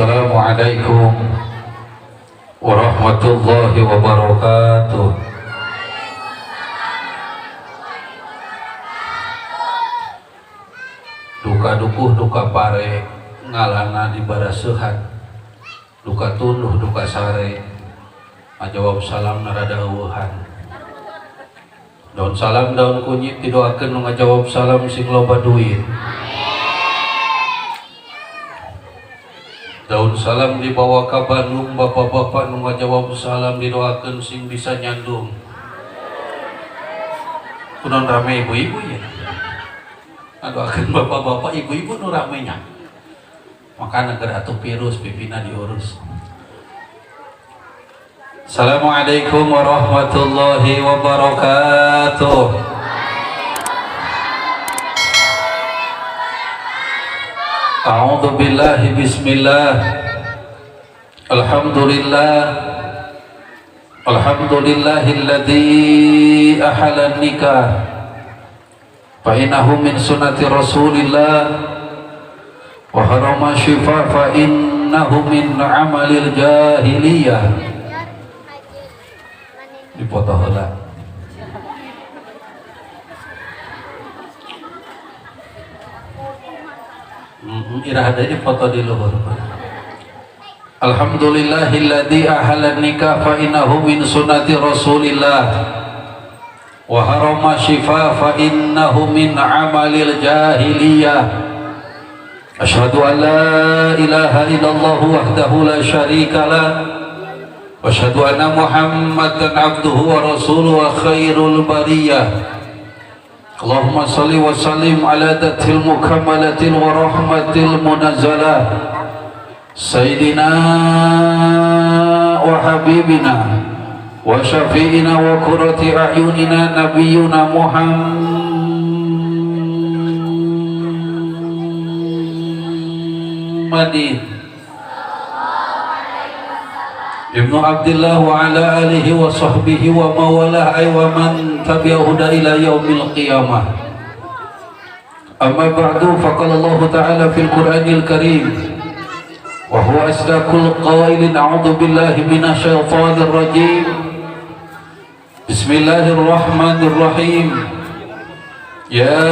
Assalamualaikum warahmatullahi wabarakatuh. Duka dukuh duka pare ngalana di baraseuhan, duka tunduh duka sare ngajawab salam narada eueuhan. Daun salam daun kunyit didoakeun nu ngajawab salam sing loba duit. Daun salam dibawa ke Bandung, bapak-bapak nu ngajawab salam didoakeun sing bisa nyandung. Kunaon rame ibu-ibu ya? Ngadoakeun bapak-bapak, ibu-ibu nu ramenya. Maka negara atuh virus pipina diurus. Assalamualaikum warahmatullahi wabarakatuh. A'udzu billahi bismillah. Alhamdulillah. Alhamdulillahilladzi ahala nikah. Fa innahu min sunnati Rasulillah wa harama syifa fa innahu min amalil jahiliyah. Dipoto heula. Irah ada di foto di luhur. Alhamdulillahilladzi ahalla nikah fa innahu min sunnati Rasulillah wa harama syifa fa innahu min amalil jahiliyah. Asyhadu an la ilaha illallah wahdahu la syarika lah wa asyhadu anna Muhammadan abduhu wa rasuluhu wa khairul bariyah. Allahumma salli wa sallim ala datil mukammalatil wa rahmatil munazzalah sayyidina wa habibina wa syafi'ina wa qurrati a'yunina nabiyyuna Muhammadin Ibnu Abdillah wa ala alihi wa sahbihi wa mawalah ay wa man tabi'ahu ila yaumil qiyamah. Amma ba'du, faqala Allah ta'ala fil Qur'anil Karim wa huwa asdaqul qailin, a'udzu billahi minasyaitonir rajim. Bismillahirrahmanirrahim. Ya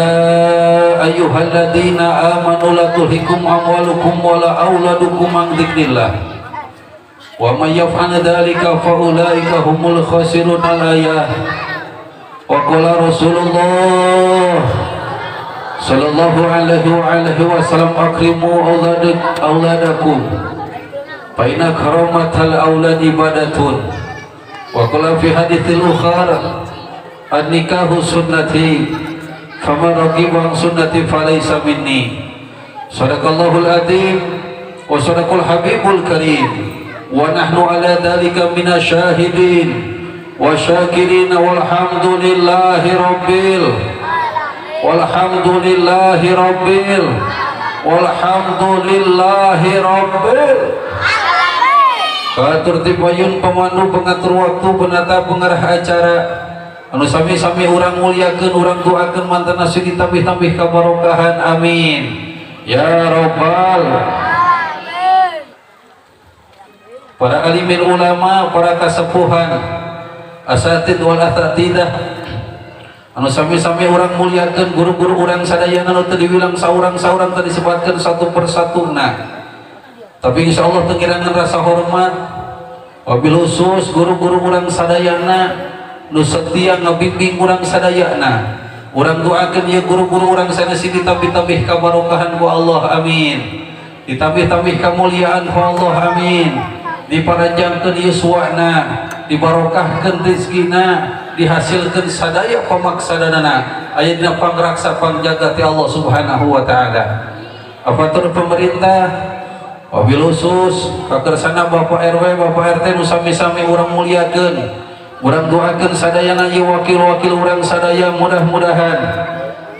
ayyuhalladzina amanu la tulhikum amwalukum wala auladukum an dzikrillah wa may yaf'al dzalika fa ulaika humul khasirun. Al-ayah. Wa qala Rasulullah sallallahu alaihi wa alihi wasallam, akrimu auladakum fa inna karamatal aulad ibadatun. Wa qala fi haditsil ukhra, an-nikahu sunnati faman ragiba an sunnati falaysa minni. Sadaqallahul azim wa sadaqal habibul karim. Wa nahnu ala dhalika minasyahidin wa syakirin walhamdulillahi rabbil walhamdulillahi rabbil walhamdulillahi rabbil. Katur tipayun pemandu pengatur waktu penata pengarah acara anu sami-sami urang muliakeun urang doakeun mantana sing ditambih-tambih kabarokahan, amin ya rabbal. Para alimin ulama, para kasepuhan, asatid wal asatidah anu sami-sami urang muliakeun, guru-guru urang sadayana anu teu diwilang saurang-saurang teu disebatkeun satu persatuna, tapi insyaallah teu ngirangan rasa hormat wabil khusus guru-guru urang sadayana nu setia ngabimbing urang sadayana. Urang doakeun ieu guru-guru urang sanes ditambih-tambih kabarokahan ku Allah, amin. Ditambih-tambih kamuliaan ku Allah, amin. Diparanjangkeun yuswana, dibarokahkeun rezekina, dihasilkeun sadaya pamaksadanana aya dina pangraksa pangjaga ti Allah Subhanahu wa taala. Apatur pemerintah wabil khusus kakersana Bapak RW, Bapak RT nu sami-sami urang muliakeun, urang doakeun sadayana ieu wakil-wakil urang sadaya, mudah-mudahan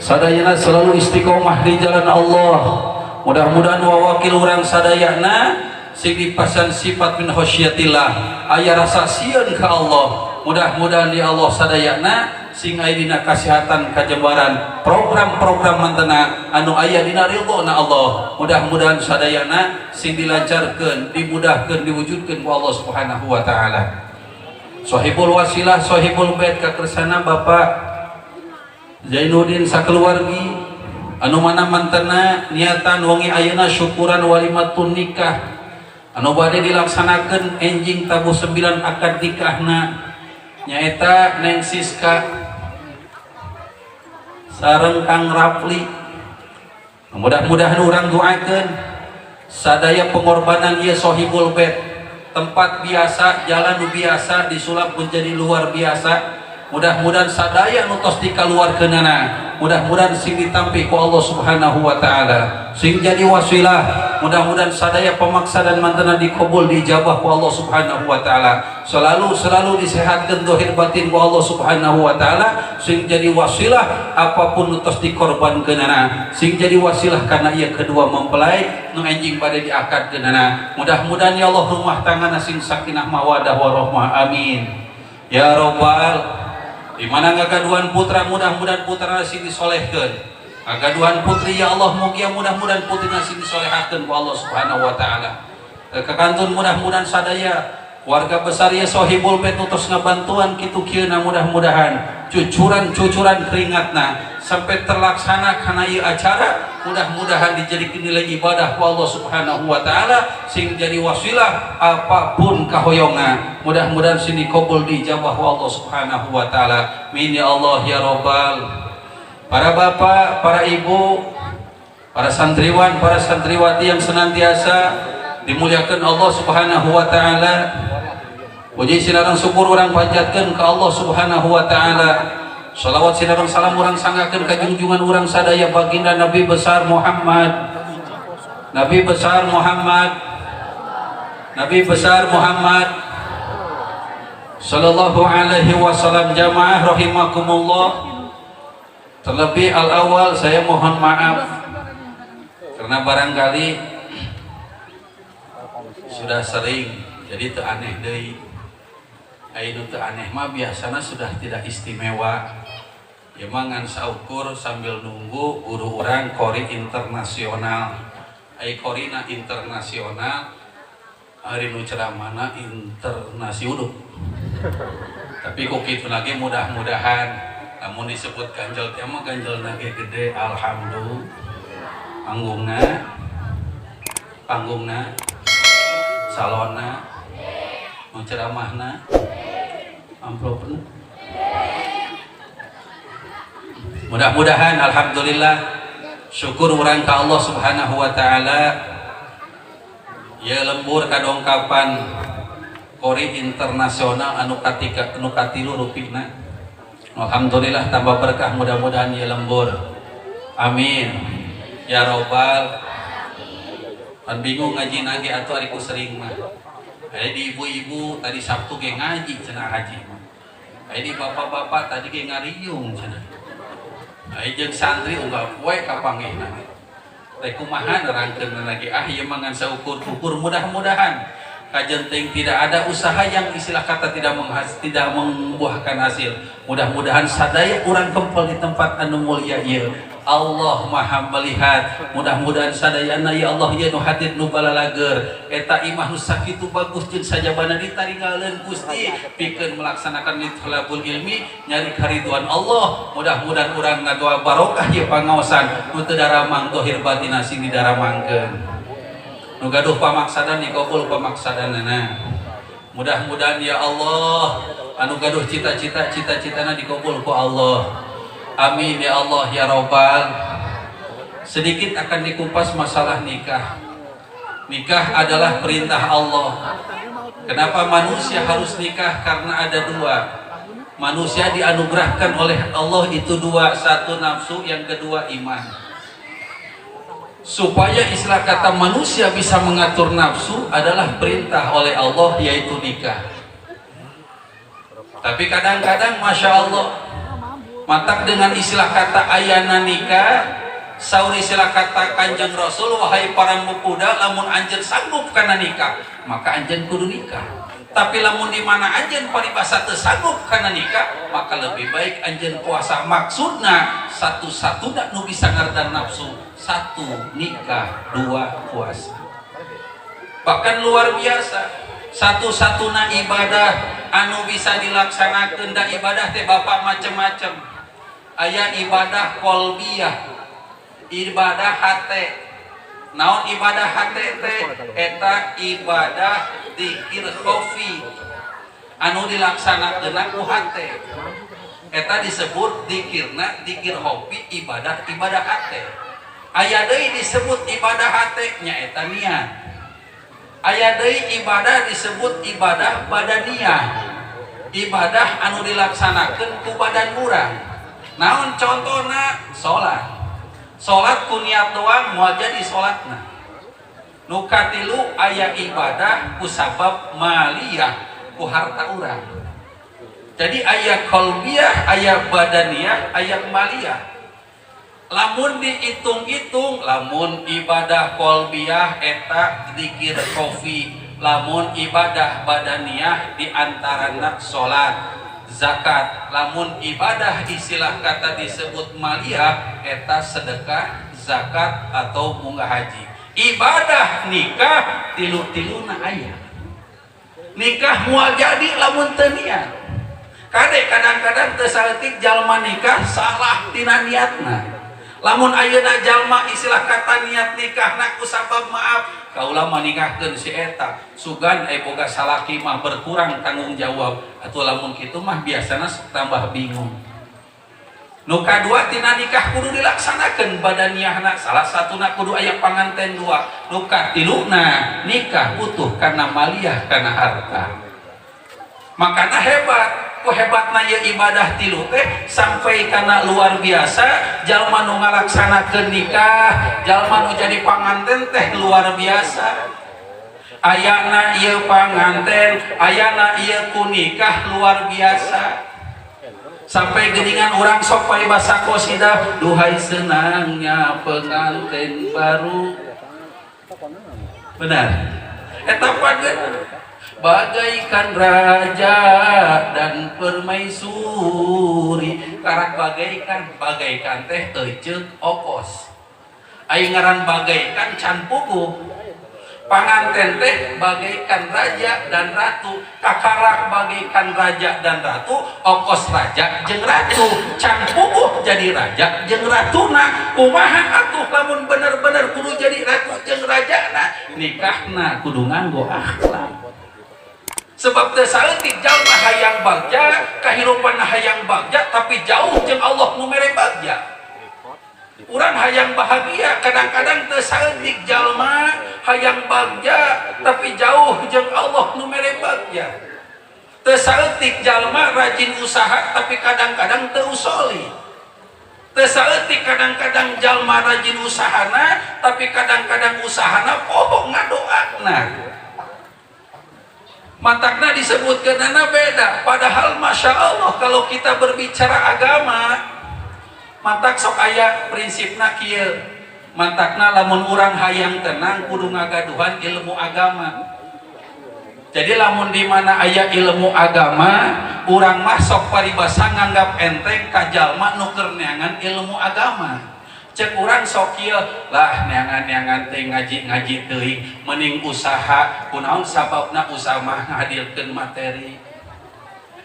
sadayana selalu istiqomah di jalan Allah. Mudah-mudahan wakil urang sadayana sing dipasan sifat min khasyatillah, aya rasa sieun ka Allah. Mudah-mudahan di Allah sadayana Sing aya dina kasihatan, kajembaran, program-program mantena anu aya dina ridho na Allah. Mudah-mudahan sadayana sing dilancarkeun, dimudahkeun, diwujudkeun ku Allah Subhanahu wa taala. Sohibul wasilah, sohibul bait, kakersana Bapak Zainuddin sakeluargi anu mana mantena niatan wengi ayeuna syukuran walimatun nikah anu bade dilaksanakeun enjing tabuh 9 akad nikahna, nyaeta Neng Siska sareng Kang Rapli. Mudah-mudahan urang doakeun sadaya pengorbanan ieu sohibul bait, tempat biasa, jalan nu biasa disulap menjadi luar biasa. Mudah-mudahan sadaya nu tos dikaluarkeunana mudah-mudahan sing ditampi ku Allah Subhanahu wa taala, sing jadi wasilah. Mudah-mudahan sadaya pemaksa dan mantena dikabul, diijabah ku Allah Subhanahu wa taala, selalu selalu disehatkeun dohir batin ku Allah Subhanahu wa taala, sing jadi wasilah apapun nu tos dikorbankeunana, sing jadi wasilah karena ieu kedua mempelai nu enjing bade diakadkeunana. Mudah-mudahan ya Allah rumah tangga sing sakinah, mawadah, warahmah. Amin ya robbal. Di mana ngagaduhan putra, mudah-mudahan putra sing disolehkeun. Ngagaduhan putri, ya Allah, mugia mudah-mudahan putri sing disolehakeun ku Allah Subhanahu wa taala. Kekantun mudah-mudahan sadaya warga besar ya sohibul bait tos ngabantuan kitu kieu, mudah-mudahan cucuran-cucuran keringatna sampai terlaksana karena ieu acara mudah-mudahan dijadikan nilai ibadah ku Allah Subhanahu wa taala, sing jadi wasilah apapun kahoyongna mudah-mudahan sing dikabul, diijabah ku Allah Subhanahu wa taala. Amin ya Allah ya robbal. Para bapak, para ibu, para santriwan, para santriwati yang senantiasa dimuliakan Allah Subhanahu wa taala. Puji sinareng syukur urang panjatkeun ka Allah Subhanahu wa taala. Salawat sinareng salam urang sanggakeun ka junjungan urang sadaya, baginda Nabi besar Muhammad. Nabi besar Muhammad. Nabi besar Muhammad sallallahu alaihi wasallam. Jamaah rahimakumullah. Terlebih al-awal saya mohon maaf karena barangkali sudah sering jadi itu aneh deui. Ayo, itu aneh mah biasanya sudah tidak istimewa ya, ngan saukur sambil nunggu guru urang kori internasional. Ai korina internasional, ari nu ceramahna internasional. Tapi kok kitu lagi, mudah-mudahan lamun disebut ganjel teh mah ganjel ge gede, alhamdulillah. Panggungna, panggungna, salonna, nu ceramahna, amplopna. Mudah-mudahan, alhamdulillah, syukur urang ka Allah Subhanahu wa taala ya, lembur kadongkapan kori internasional anu katika anu katilu rupina. Alhamdulillah, tambah berkah, mudah-mudahan ya lembur. Amin ya robbal. Kan bingung ngaji nage atau ari ku sering mah. Aya di ibu-ibu tadi Sabtu ge ngaji cenah haji mah. Aya di bapak-bapak tadi ge ngariung cenah. Aya jeung santri unggal poe kapanggihna. Teh kumaha nerangkeun lagi, ah, ieu mah ngan saukur-ukur. Mudah-mudahan kajen teuing tidak ada usaha yang istilah kata tidak membuahkan hasil. Mudah-mudahan sadaya urang kempel di tempat anu mulia ieu, Allah Maha melihat. Mudah-mudahan sadayana, ya Allah, ya nu hadir, nu balalager, eta imah nu sakitu bagus jeung sajabana ditaringgaleun Gusti pikeun melaksanakan thalabul ilmi, nyari kariduan Allah. Mudah-mudahan urang ngadoa barokah ieu pangaosan, nu teu daramang dohir batin sing didaramangkeun, nu gaduh pamaksadan dikabul pamaksadanana. Mudah-mudahan, ya Allah, anu gaduh cita-cita, cita-citana dikabul ku Allah. Amin ya Allah ya Robbal. Sedikit akan dikupas masalah nikah. Nikah adalah perintah Allah. Kenapa manusia harus nikah? Karena ada dua. Manusia dianugerahkan oleh Allah itu dua. Satu nafsu, yang kedua iman. Supaya istilah kata manusia bisa mengatur nafsu adalah perintah oleh Allah, yaitu nikah. Tapi kadang-kadang, Masya Allah, matak dengan istilah kata ayana nikah, saur istilah kata Kanjeng Rasul, "Wahai para pemuda, lamun anjeun sanggup kana nikah, maka anjeun kudu nikah." Tapi lamun di mana anjeun paribasa teu sanggup kana nikah, maka lebih baik anjeun puasa. Maksudna satu-satuna nu bisa ngaredam nafsu, satu nikah, dua puasa. Bahkan luar biasa, satu-satuna ibadah anu bisa dilaksanakeun, da ibadah teh bapak macem-macem. Aya ibadah qalbiyah, ibadah hate. Naon ibadah hate teh? Eta ibadah dzikir khofi anu dilaksanakeun ku hate. Eta disebut dzikirna dzikir khofi, ibadah ibadah hate. Aya deui disebut ibadah hate nyaeta niat. Aya deui ibadah disebut ibadah badaniah, ibadah anu dilaksanakeun ku badan urang. Naon contohna? Salat. Salat ku niat doang moal jadi salatna. Nu katilu aya ibadah ku sabab maliyah, ku harta urang. Jadi aya qalbiyah, aya badaniyah, aya maliyah. Lamun dihitung-hitung, lamun ibadah qalbiyah eta dzikir khofi, lamun ibadah badaniyah diantarana salat, zakat, lamun ibadah istilah kata disebut maliyah eta sedekah, zakat atau munggah haji. Ibadah nikah tilu-tiluna aya. Nikah moal jadi lamun teu niat. Kade kadang-kadang teu saeutik jalma nikah salah tina niatna. Lamun ayeuna jalma istilah kata niat nikahna ku sabab maaf, kaula mah nikahkeun si eta, sugan aya boga salaki mah berkurang tanggung jawab. Atuh lamun kitu mah biasana sok tambah bingung. Nu kadua tina nikah kudu dilaksanakeun badaniahna, salah satuna kudu aya panganten dua. Nu katiluna nikah butuh kana maliyah, kana harta. Makana hebat, ku hebatna ieu ibadah tilu teh sampai kana luar biasa. Jalma nu ngalaksanakeun nikah, jalma nu jadi panganten teh luar biasa. Ayana ieu panganten, ayana ieu ku nikah luar biasa. Sampai geningan urang sok paribasa qasidah, duhai senangnya pengantin baru. Benar. Eta bagaikan raja dan permaisuri. Karak bagaikan, bagaikan teh eceuk okos. Ai ngaran bagaikan can puguh. Panganten teh bagaikan raja dan ratu. Kakarak bagaikan raja dan ratu, okos raja jeung ratu. Can puguh jadi raja jeung ratuna. Kumaha atuh lamun bener-bener kudu jadi ratu jeung rajana? Nikahna kudu nganggo akhlak. Sebab teu saeutik jalma hayang bagja, kahirupan hayang bagja tapi jauh jeung Allah nu mere bagja. Urang hayang bahagia, kadang-kadang teu saeutik jalma hayang bagja tapi jauh jeung Allah nu mere bagja. Teu saeutik jalma rajin usaha tapi kadang-kadang teu usoli. Teu saeutik kadang-kadang jalma rajin usahana tapi kadang-kadang usahana poho ngadoana. Matakna disebutkeunana beda, padahal masya Allah kalau kita berbicara agama matak sok aya prinsipna kieu. Matakna lamun urang hayang tenang kudu ngagaduhan ilmu agama. Jadi lamun di mana aya ilmu agama, urang mah sok paribasa nganggap enteng ka jalma nu keur neangan ilmu agama. Cek urang sok kieu lah, neangan-neangan teh ngaji-ngaji teuing, mending usaha. Kunaon sababna usaha mah ngahadirkeun materi.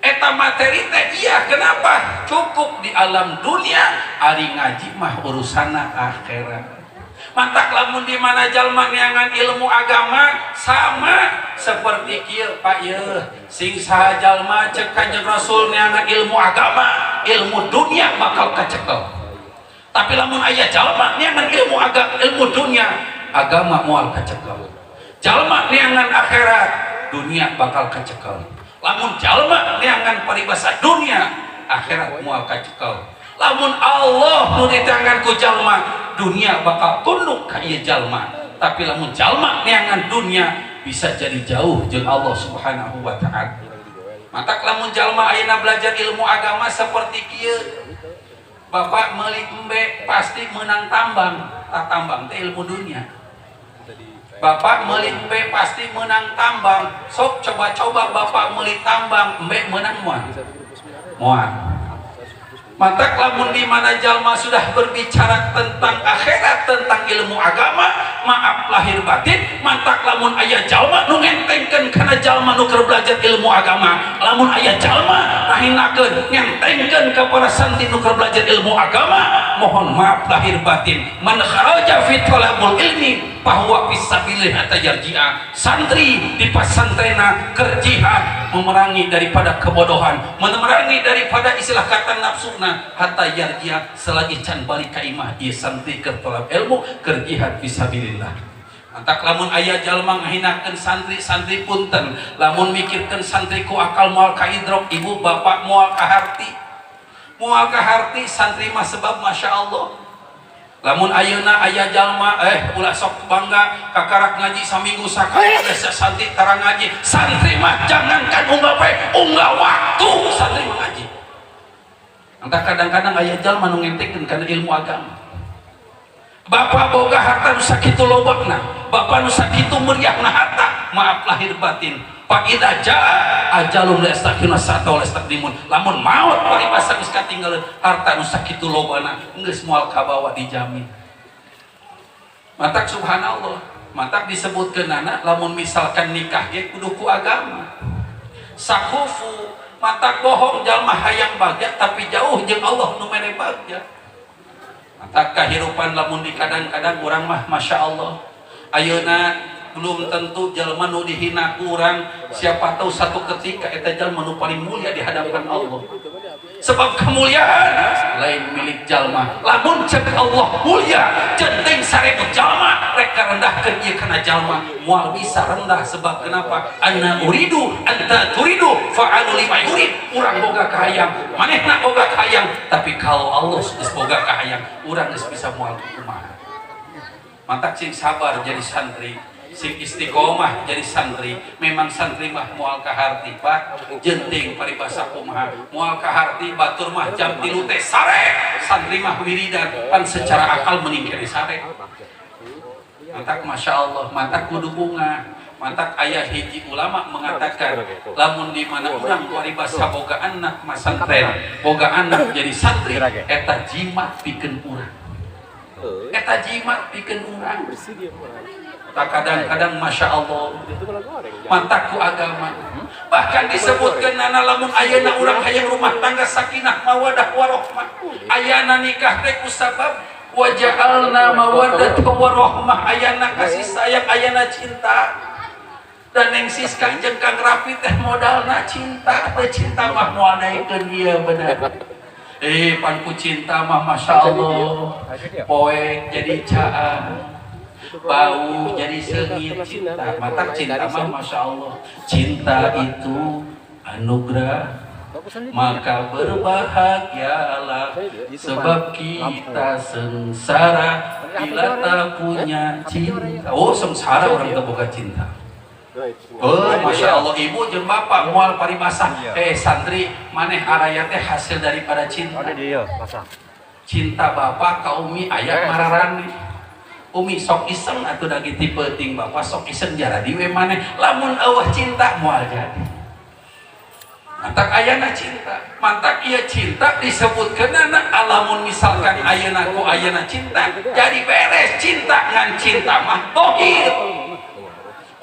Eta materi teh iya, kenapa? Cukup di alam dunia, ari ngaji mah urusana akhirat. Mantak lamun di mana jalma neangan ilmu agama sama seperti kieu Pak yeuh, sing saha jalma cek Kanjeng Rasul neangan ilmu agama, ilmu dunia bakal kacekel. Tapi lamun aya jalma neangan ilmu agama, ilmu dunia, agama moal kacekel. Jalma neangan akhirat, dunia bakal kacekel. Lamun jalma neangan paribasa dunia, akhirat moal kacekel. Lamun Allah nu diteangan ku jalma, dunia bakal tunduk ka ieu jalma. Tapi lamun jalma neangan dunia, bisa jadi jauh jeung Allah Subhanahu wa taala. Matak lamun jalma ayeuna belajar ilmu agama seperti kieu, bapak meuli embe pasti menang tambang. Tak tambang teh ilmu dunia. Bapak meuli embe pasti menang tambang. Sok coba-coba bapak meuli tambang, embe menang moal. Moal. Matak lamun di mana jalma sudah berbicara tentang akhirat, tentang ilmu agama, maaf lahir batin, matak lamun aya jalma nu ngentengkeun kana jalma nu keur belajar ilmu agama, lamun aya jalma ngahinakeun, ngentengkeun ka para santri nu keur belajar ilmu agama, mohon maaf lahir batin, man kharaja fi talabul ilmi fahuwa fi sabilillah hatta yarji'a. Santri di pasantrena keur jihad memerangi daripada kebodohan, memerangi daripada istilah kata nafsuna, hatta yarji'a, selagi can balik ka imah ieu santri keur tolab ilmu, keur jihad fisabilillah. Mantak lamun aya jalma ngahinakeun santri, santri punten, lamun mikirkeun santri ku akal moal kaidrok, ibu bapak moal kaharti, moal kaharti santri mah, sebab masya Allah lamun ayeuna aya jalma ulah sok bangga kakarak ngaji saminggu sakali, geus santri tara ngaji. Santri mah jangankan unggal poe, unggal waktu santri mah ngaji. Entah kadang-kadang aya jalma nu ngentekeun kana ilmu agama. Bapak boga harta nu sakitu lobakna, bapak nu sakitu meriahna harta, maaf lahir batin, fa idza jaa ajalum la yastakhiruna sa'ata wa la yastaqdimun. Lamun maot paribasa geus katinggaleun, harta nu sakitu lobana geus moal kabawa, dijamin. Matak subhanallah, matak disebutkeunana lamun misalkan nikah ge kudu ku agama sakufu. Matak bohong jalma hayang bagja tapi jauh jeung Allah nu mere bagja. Matak kahirupan lamun di kadang-kadang urang mah masya Allah ayeuna belum tentu jalma nu dihina ku urang, siapa tahu satu ketika eta jalma nu paling mulia di hadapan Allah, sebab kemuliaan lain milik jalma. Lamun cek Allah mulia, jenting 1000 jalma rek rendahkeun ieu kana jalma moal bisa rendah. Sebab kenapa? Anna uridu anta turidu fa'alu lima yurid. Urang boga kahayang, manehna boga kahayang, tapi kalau Allah geus boga kahayang, urang geus bisa moal kumaha. Matak sing sabar jadi santri, sing istiqomah jadi santri. Memang santri mah moal kaharti, Pak, jenting paribasa kumaha moal kaharti. Batur mah jam 3 teh sare, santri mah wiridan, pan secara akal meningkiri sare. Matak masya Allah, matak kudu bunga. Matak ayah hiji ulama mengatakan lamun di mana urang paribasa boga anak masantren, boga anak jadi santri, eta jimat pikeun urang, eta jimat pikeun urang. Tak kadang-kadang masya Allah, mantaku agama. Bahkan disebutkan nana lamun ayana urang hayang rumah tangga sakinah mawadah warohmah, ayana nikah teh kusabab waja'alna mawaddah warohmah, ayana kasih sayang, ayana cinta. Dan Neng Siska jeung Kang Rapi teh modalna cinta teh, cinta mah moal naikeun ieu bener. Pan ku cinta mah masya Allah poek jadi caang, bau jadi sengit cinta. Matak cinta mah masya Allah, cinta itu anugerah, maka berbahagialah, sebab kita sengsara bila tak punya cinta. Oh, sengsara orang tak boga cinta. Oh, masya Allah, ibu jeung bapak moal paribasa santri maneh araya teh hasil daripada cinta. Cinta bapak ka umi aya mararane. Umi sok iseng atuh da ti peuting, bapak sok iseng jaradi we maneh. Lamun eueuh cinta moal jadi. Mantak ayana cinta, mantak ieu cinta disebutkeunana alamun misalkan ayeuna ku ayana cinta jadi beres cinta, ngan cinta mah tohir.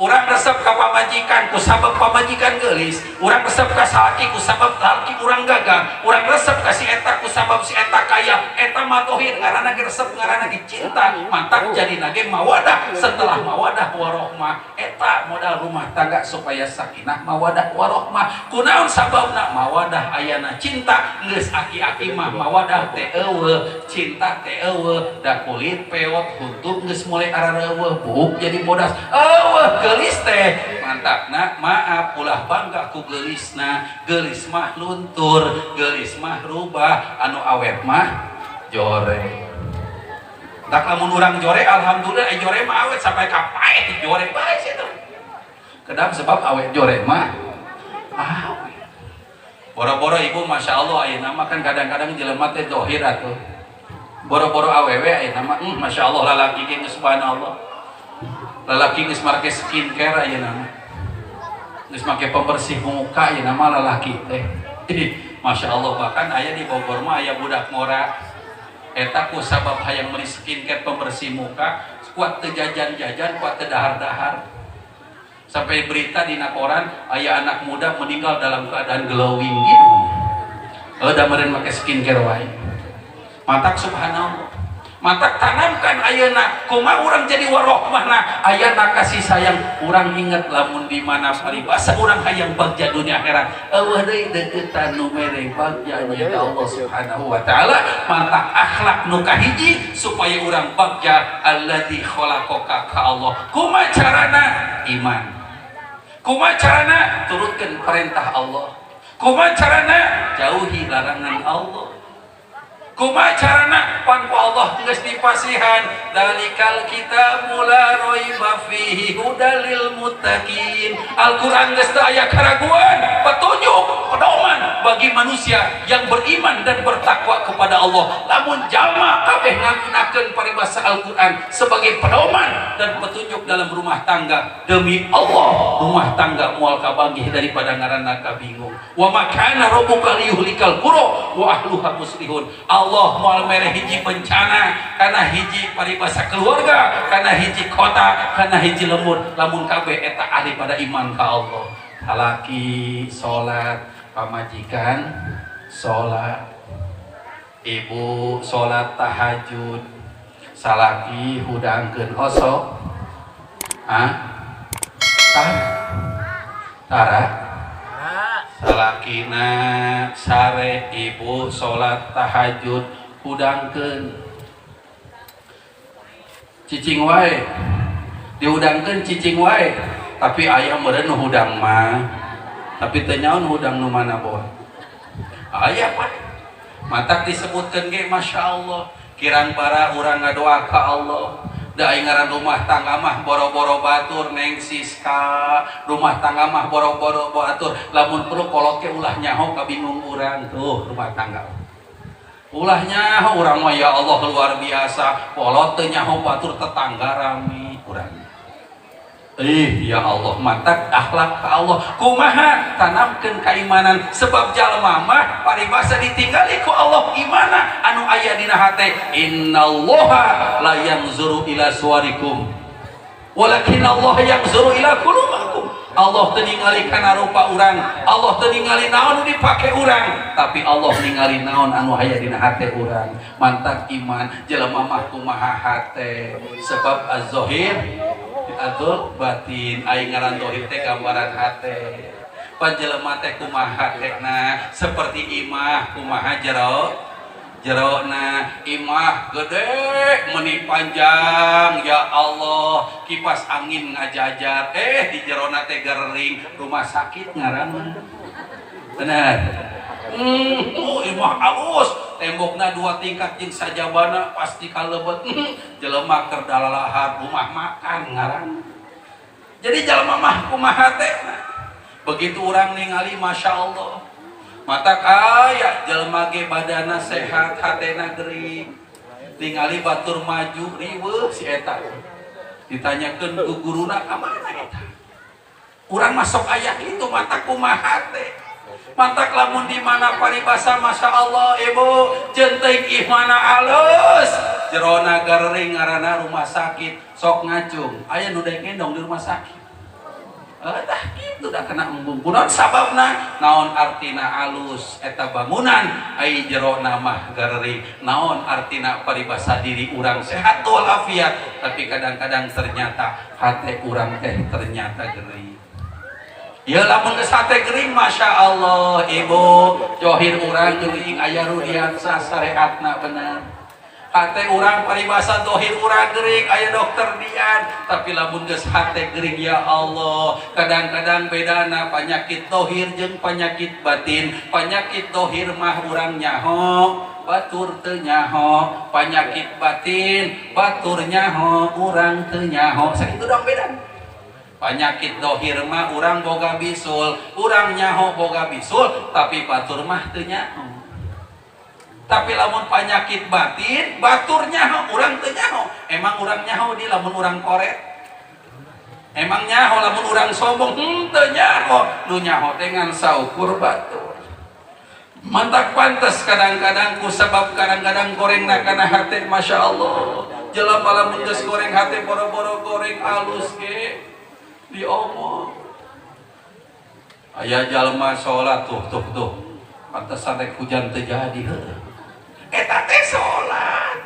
Urang resep ka pamajikan ku sabab pamajikan geulis, urang resep ka salaki ku sabab salaki urang gagah, urang resep ka si eta ku sabab si eta kaya, eta mah tohir ngaranna ge resep, ngaranna ge cinta. Mantak jadi nage mawadah, setelah mawadah warohmah, eta modal rumah tangga supaya sakinah mawadah warohmah. Kunaon sababna mawadah ayana cinta, geus aki-aki mah mawadah teh eueuh, cinta teh eueuh, da kulit peot huntu geus mulai arareueuh, buuk jadi bodas eueuh geulis teh. Mantapna maaf ulah bangga ku geulisna, geulis mah luntur, geulis mah rubah, anu awet mah jore. Tak lamun urang jore alhamdulillah, jore mah awet sampai ka paeh jore bae situ. Kedap sebab awet jore mah awet. Boro-boro ibu masya Allah ayeuna mah kan kadang-kadang jelema teh dohir atuh. Boro-boro awewe ayeuna mah masya Allah lalaki ge subhanallah. Lalaki geus make skincare ayeuna mah. Geus make pembersih muka ayeuna mah lalaki teh. Masya Allah, bahkan aya di Bogor mah aya budak ngora eta ku sabab hayang meuli skincare pembersih muka, kuat teu jajan-jajan, kuat teu dahar-dahar. Sampai berita di koran aya anak muda meninggal dalam keadaan glowing gitu. Da meureun make skincare wae. Matak subhanallah. Matak tanamkan ayeuna kumaha urang jadi warohmahna ayeuna kasih sayang urang inget lamun di mana paribasa urang hayang bagja dunia akhirat eueuh deui deuketan nu mere bagja nya Allah Subhanahu wa taala. Matak akhlak nu kahiji supaya urang bagja alladzi khalaqaka ka Allah. Kumaha carana? Iman. Kumaha carana? Turutkeun perintah Allah. Kumaha carana? Jauhi larangan Allah. Kumaha carana? Pan ku Allah geus dipasihan dalikal kitabu la raiba fihi hudal lil muttaqin. Al-Qur'an geus teu aya keraguan, petunjuk, pedoman bagi manusia yang beriman dan bertakwa kepada Allah. Lamun jalma kabeh ngagunakeun paribasa Al-Qur'an sebagai pedoman dan petunjuk dalam rumah tangga, demi Allah rumah tangga moal kabanggih daripada ngaranna kabingung. Wa ma kana rabbuka liyuhlikal qura wa ahluha muslihun. Allah moal mere hiji bencana kana hiji paribasa keluarga, kana hiji kota, kana hiji lembur, lamun kabeh eta ahli pada iman ka Allah. Salaki salat, pamajikan salat, ibu salat tahajud, salaki hudangkeun osok, ah, tara, tara, salakina sare, ibu salat tahajud hudangkeun cicing wae, dihudangkeun cicing wae, tapi aya meureun nu hudang mah, tapi teu nyaon hudang nu mana boh. Aya pak, matak disebutkeun ge Masya Allah, kirang bara urang ngadoa ka Allah. Da aing ngaran rumah tangga mah boro-boro batur Neng Siska, rumah tangga mah boro-boro batur, lamun perlu kolot ge ulah nyaho kabingung urang tuh rumah tangga. Ulah nyaho urang mah ya Allah luar biasa, kolot teu nyaho batur tetangga rame urang. Ya Allah, matak akhlak ka Allah. Kumaha tanamkeun keimanan, sebab jalma mah paribasa ditinggali ku Allah imana anu aya dina hate. Innallaha la yanzuru ila suwarikum walakin Allah yanzuru ila qulubikum. Allah teu ningali kana rupa urang, Allah teu ningali naon nu dipake urang, tapi Allah ningali naon anu aya dina hate urang. Mantak iman jelema mah kumaha hate, sebab az-zahir atul batin, aing ngaran zahir teh gambaran hate. Panjelema teh kumaha hatena, seperti imah kumaha jero jerona, imah gede meni panjang ya Allah, kipas angin ngajajar, di jerona teh gering, rumah sakit ngaranna. Bener. Oh imah alus, tembokna 2 tingkat jeung sajabana pasti kalebet. Jelema keur dalalahar rumah makan ngaranna. Jadi jelema mah kumaha teh. Begitu urang ningali Masya Allah, mata kaya jelema ge badana sehat, hatena gering. Ningali batur maju riweuh si eta. Ditanyakeun ku guruna ka mana eta? Urang masuk aya kitu mata kumaha teh. Mantak lamun di mana paribasa Masya Allah ibu jenting ihmana alus jerona garering ngaranna rumah sakit sok ngacung aya nu daek ngendong di rumah sakit. Tah kitu da kena embung kunaon sababna naon artina alus eta bangunan ai jerona mah garering, naon artina paribasa diri urang sehat walafiat, tapi kadang-kadang ternyata hate urang teh ternyata gering. Ya lamun geus hate gering Masya Allah ibu johir urang gering aya Rudiansa sareatna bener. Hate urang paribasa dohir urang gering aya dokter Dian, tapi lamun geus hate gering ya Allah, kadang-kadang bedana penyakit dohir jeung penyakit batin. Penyakit dohir mah urang nyaho batur teu nyaho, penyakit batin batur nyaho urang teu nyaho, sakitu dong bedana. Penyakit dohir mah urang boga bisul, urang nyaho boga bisul, tapi batur mah teu nyaho. Tapi lamun penyakit batin, batur nyaho, urang teu nyaho. Emang urang nyaho di lamun urang koret? Emang nyaho lamun urang sombong henteu nyaho, nu nyaho teh ngan saukur batur. Mantak pantes kadang-kadang ku sebab kadang-kadang gorengna kana hate, Masya Allah. Jelema lamun geus goreng hate boro-boro goreng alus ge diomong. Aya jalma salat tuh tuh tuh. Pantesan rek hujan teu jadi heuh. Eta teh salat.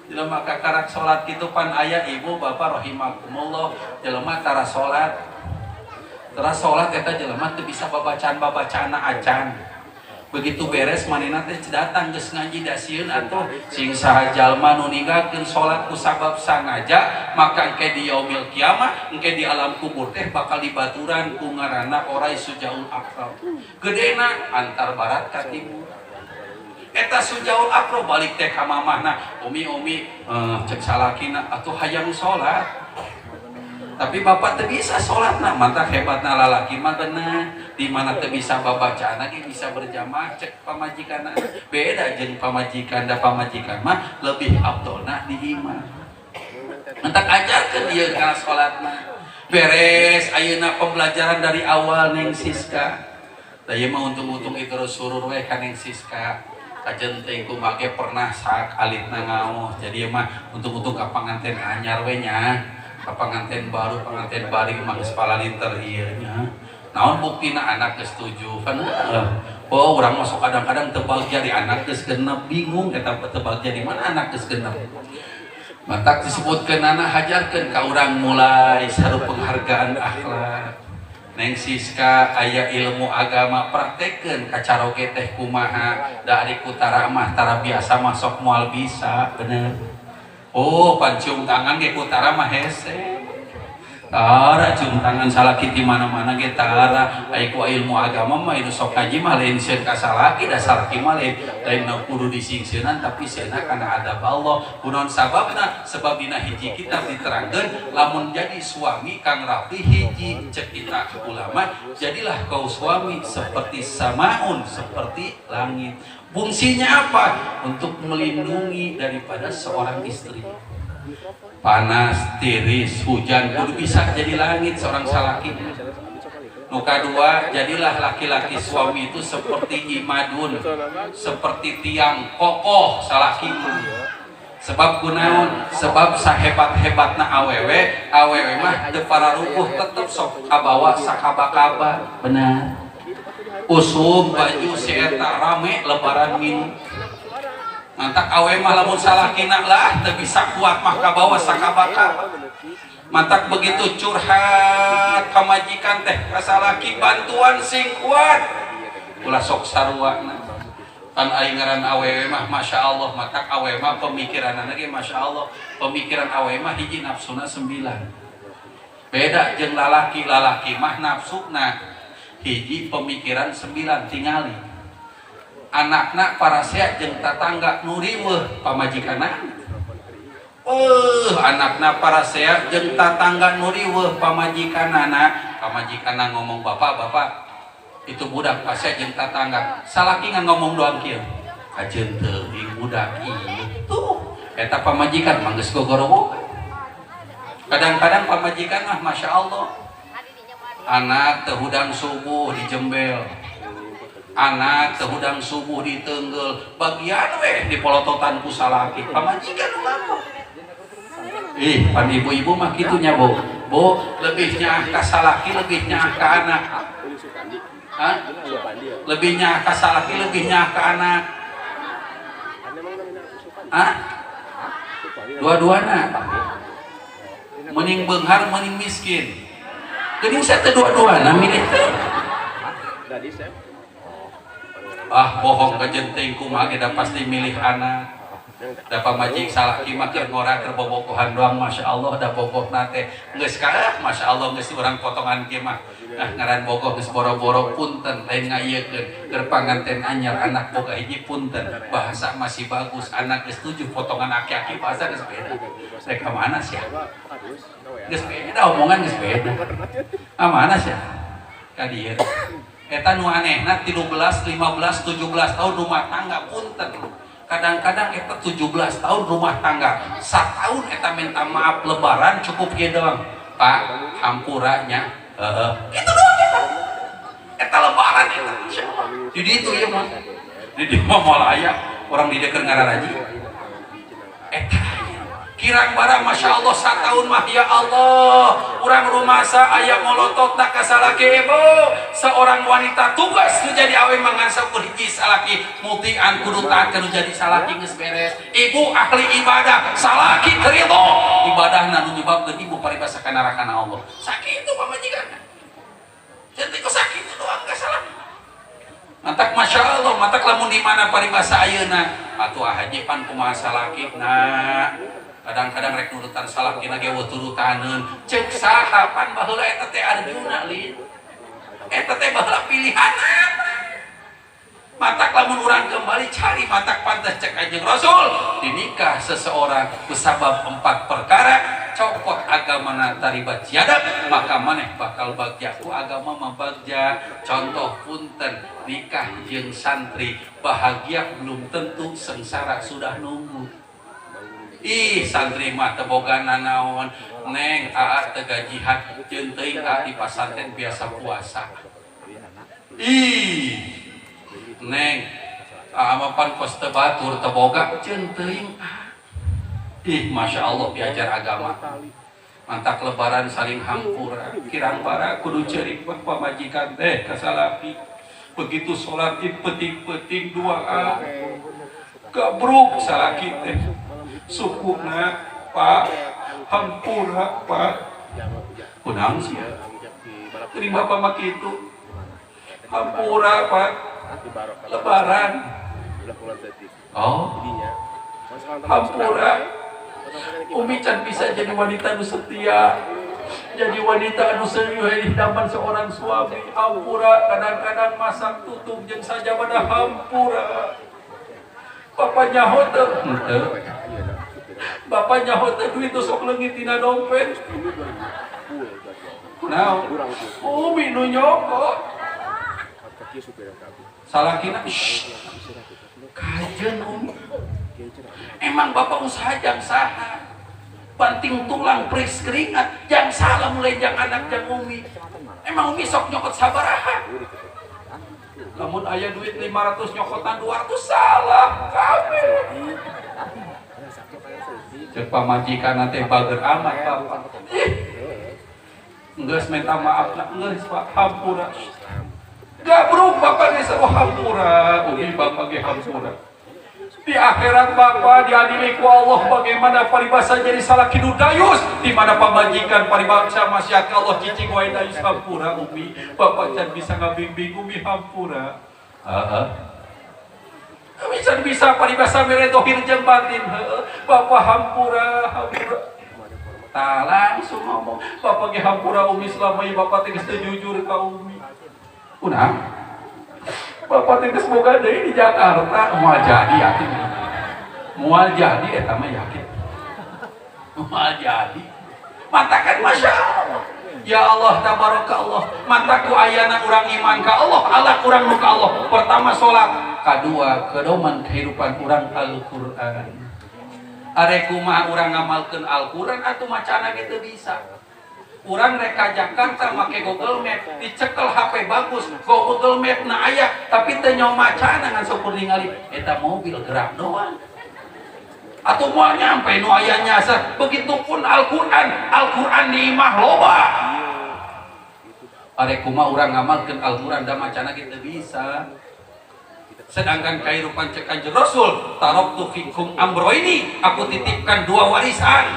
Jelema kakarak salat kitu pan aya ibu bapak rahimakumullah, jelema tara salat. Tara salat eta jelema teu bisa babacaan-babacaanna acan. Begitu beres manehna teh datang geus ngaji da sieun atuh sing saha jalma nu ninggalkeun salat ku sabab sangaja maka engke di yaumil kiamah engke di alam kubur teh bakal dibaturan ku ngaranna orai sujaul aqrab. Gedena antar barat ka timur. Eta sujaul aqrab balik teh ka mamahna, umi-umi cek salakina atuh hayang salat. Tapi bapak teu bisa salatna, mantak hebatna lalaki mah bener. Di mana teu bisa babacaanna ge bisa berjamaah cek pamajikanna. Beda jeung pamajikan da pamajikan mah lebih abdolna di imah. Mantak ajarkeun ieu kana salatna. Beres ayeuna pembelajaran dari awal Neng Siska. Da ieu mah untung-untung itu surur we ka Neng Siska. Kajen teh kumaha ge pernah sak alitna ngaos. Jadi ieu mah untung-untung ka panganten anyar we nya. Ka panganten baru, panganten bari mah geus palalinter ieu nya. Naon buktina anak geus setuju kan? Oh, urang mah sok kadang-kadang teu bagja di anak geus genep, bingung eta teu bagja di mana anak geus genep. Matak disebutkeun anak hajarkeun ka urang mulai saru penghargaan akhlak. Neng Siska aya ilmu agama praktekkeun ka caroge teh kumaha, da ari ku tara mah tara biasa mah sok moal bisa, bener. Oh, pan cium tangan ge ku tara mah hese. Tara cium tangan salaki di mana-mana ge tara. Ai ku ilmu agama mah itu sok ngaji mah lain sieun ka salaki, da salaki mah lain lain kudu disingsieunan tapi sieunna kana adab Allah. Kunaon sababna? Sebab dina hiji kitab diterangkeun lamun jadi suami Kang Rafi hiji cek kita ulama, jadilah kau suami seperti samaun, seperti langit. Fungsinya apa? Untuk melindungi daripada seorang istri. Panas, tiris, hujan, kudu bisa jadi langit seorang salaki. Nu kadua, jadilah laki-laki suami itu seperti imadun, seperti tiang kokoh salaki. Sebab kunaon? Sebab sahebat-hebatna awewe, awewe mah teu pararubuh tetep sok kabawa sakaba-kaba. Benar. Usum baju si eta rame lebaran minum. Mantak awe mah lamun salakina lah teu bisa kuat mah kabawa sakaba-kaba. Mantak begitu curhat ka majikan teh ka salaki bantuan sing kuat. Ulah sok saruana. Kan aing ngaran awewe mah Masya Allah, matak awewe mah pemikiranana ge Masya Allah. Pemikiran awewe mah hiji nafsuna 9. Beda jeung lalaki, lalaki mah nafsuna hiji pemikiran 9 tingali. Anakna parasea jeung tatangga nu riweuh pamajikanna. Anakna parasea jeung tatangga nu riweuh pamajikanana. Pamajikanna ngomong bapak, bapak itu budak pasea jeung tatangga. Salaki ngan ngomong doang kieu. Kajeun teuing budak ieu. Tuh, eta pamajikan mah geus gogorowokan. Kadang-kadang pamajikan mah Masya Allah. Anak teu hudang subuh dijembel. Anak teu hudang subuh ditenggel, bagian weh dipolototan ku salaki. Pamajikan ulah. Ih, pan ibu-ibu mah kitu nya, Bu. Bu, lebih nyaah ka salaki, lebih nyaah ka anak. Hah? Lebih nyaah ka salaki, lebih nyaah ka anak. Hah? Dua-duana. Mending beunghar, mending miskin. Geuning saya teh dua-duana milih teh. Ah, bohong kajenting kumaha ge da pasti milih anak. Da pamajik salaki mah keur ngora keur bobogohan doang Masya Allah da bogohna teh geus kalah Masya Allah geus urang potongan kieu mah. Nah ngaran bogoh geus boro-boro punten lain ngayekeun keur panganten anyar anak boga hiji punten bahasa masih bagus anak geus 7 potongan aki-aki bahasa geus beda. Rek ka mana sia? Geus beda omongan geus beda. Ah mana sia? Ka dieu. Eta nu anehna 13, 15, 17 tahun rumah tangga punten. Kadang-kadang eta 17 tahun rumah tangga, satahun eta minta maaf lebaran cukup kieu doang. Pak hampuranya heeh kitu doang eta eta lebaran eta di ditu ieu mah di dieu mah moal aya orang di dieu keur ngararaji eta kirang barang Masya Allah sataun mah ya Allah urang rumasa aya molototna ka salaki ibu seorang wanita tugas nu jadi awe mangan saukur hiji salaki mutian kudu taat nu jadi salaki geus beres ibu ahli ibadah salaki teu ridho ibadahna nu nyebabkeun ibu paribasa ka narakana Allah sakitu pamajikanna jadi kok sakitu doang ka salaki matak Masya Allah matak lamun di mana paribasa ayeuna atuh haji pan kumaha salaki na kadang-kadang rek nurutan salakina ge turutaneun ceuk saha pan baheula eta teh Arjuna lin eta teh baheula pilihanana matak lamun urang kembali cari matak pantas cek Kanjeng Rasul dinikah seseorang kusabab 4 perkara cokot agamana taribat siadab maka maneh bakal bagja ku agama mah bagja contoh punten nikah jeung santri bahagia belum tentu sengsara sudah nunggu. Ih santri mah teu boga nanaon neng aa teu gajihan jeung teuing aa di pasantren biasa puasa. Ih neng aa mah pan kos teu batur teu boga jeung teuing aa. Ih Masya Allah diajar agama. Mantak lebaran saling hampura kirang bara kudu ceurik mah pamajikan teh ka salaki. Begitu salat id peuting-peuting doa gabruk salaki teh. Sukuna Pak hampura Pak kunaon sih terima Bapak mah kitu hampura Pak lebaran oh hampura Umi can bisa jadi wanita nu setia jadi wanita anu serius idaman seorang suami hampura kadang-kadang masak tutup jeung sajabana hampura Bapak nyaho teu henteu Bapak nyaho teh duit sok leungit tina dompet. Kunaon? Umi nu nyokot. Salakina kajeun Umi. Emang bapak usaha jang saha? Banting tulang pris keringat jang salah mulai jang anak jang Umi. Emang Umi sok nyokot sabaraha? Lamun aya duit 500 nyokotan 200 salah kabeh. Cek pamajikan teh bager amat bapak. Ih. Geus minta maaf lah, geus Pak hampura. Gabruk bapak geus hampura, umi bapak ge hampura. Di akhirat bapak diadili ku Allah bagaimana paribasa jadi salaki nu dayus di mana pamajikan paribasa masyarakat Allah cicing wae dayus hampura umi. Bapak can bisa ngabimbing umi hampura. Heeh. Bisa bisa paribasa mere dohir jeung batin heueuh bapak hampura hampura tah langsung ngomong bapak ge hampura umi selama ieu bapak teh geus teu jujur ka umi kunaon bapak teh geus boga deui di Jakarta moal jadi yakin moal jadi eta mah yakin moal jadi matakan Masya Allah ya Allah tabarakallah mantaku ayana urang iman ka Allah Allah kurang nu ka Allah pertama salat kadua kedoman kehidupan urang Al-Qur'an arek kumaha urang ngamalkeun Al-Qur'an atuh macana ge teu bisa urang rek ka Jakarta make Google Map dicekel HP bagus Google Map na aya tapi teu nyaho macana ngan syukur ningali eta mobil gerak doang atau moal nyampe nu aya nyasar begitupun Al-Qur'an Al-Qur'an di imah loba arek kumaha urang ngamalkeun Al-Qur'an da macana ge teu bisa sedangkan kehidupan cek Kanjeng Rasul taraktu fikum amroini aku titipkan 2 warisan